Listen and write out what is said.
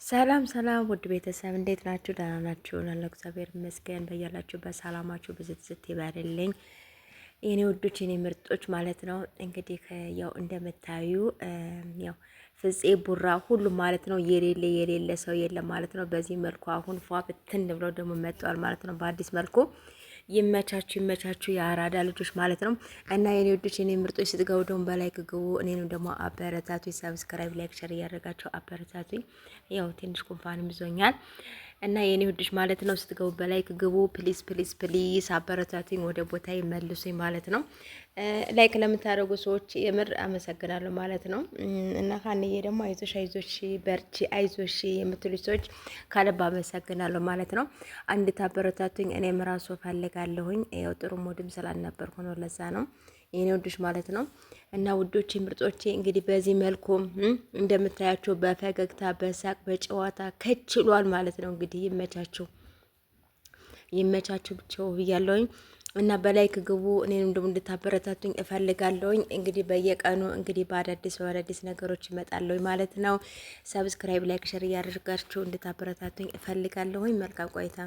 ሰላም ሰላም፣ ውድ ቤተሰብ እንዴት ናችሁ? ደህና ናችሁ? ላለው እግዚአብሔር ይመስገን። በያላችሁ በሰላማችሁ ብዝት ይበልልኝ የኔ ውዶች፣ የኔ ምርጦች ማለት ነው። እንግዲህ ያው እንደምታዩ ያው ፍፄ ቡራ ሁሉም ማለት ነው የሌለ የሌለ ሰው የለም ማለት ነው። በዚህ መልኩ አሁን ፏ ብትን ብለው ደግሞ መጥተዋል ማለት ነው በአዲስ መልኩ። ይመቻችሁ ይመቻችሁ፣ የአራዳ ልጆች ማለት ነው። እና የኔ ውዶች የኔ ምርጦች ስትገቡ ደግሞ በ like ግቡ፣ እኔንም ደግሞ አበረታቱኝ። Subscribe፣ like፣ share እያደረጋችሁ አበረታቱኝ። ያው ትንሽ ጉንፋንም ይዞኛል እና የኔ ውዶች ማለት ነው ስትገቡ በ like ግቡ። Please please please አበረታቱኝ፣ ወደ ቦታ ይመልሱኝ ማለት ነው። Like ለምታደርጉ ሰዎች የምር አመሰግናለሁ ማለት ነው። እና ሀንዬ ደግሞ አይዞሽ አይዞሽ በርቺ አይዞሽ የምትሉ ሰዎች ከልብ አመሰግናለሁ ማለት ነው። እንድታበረታቱኝ እኔም ራሱ ፈልጋለሁኝ። ያው ጥሩ mood ም ስላልነበርኩ ነው፣ ለዛ ነው የኔ ውዶች ማለት ነው። እና ውዶቼ ምርጦቼ እንግዲህ በዚህ መልኩ እንደምታያቸው በፈገግታ በሳቅ በጨዋታ ከችሏል ማለት ነው። እንግዲህ ይመቻችሁ ይመቻችሁ ብቻው ብያለሁኝ። እና በ like ግቡ። እኔንም ደግሞ እንድታበረታቱኝ እፈልጋለሁኝ። እንግዲህ በየቀኑ እንግዲህ በአዳዲስ በአዳዲስ ነገሮች እመጣለሁኝ ማለት ነው። Subscribe፣ like፣ share እያደረጋችሁ እንድታበረታቱኝ እፈልጋለሁኝ። መልካም ቆይታ።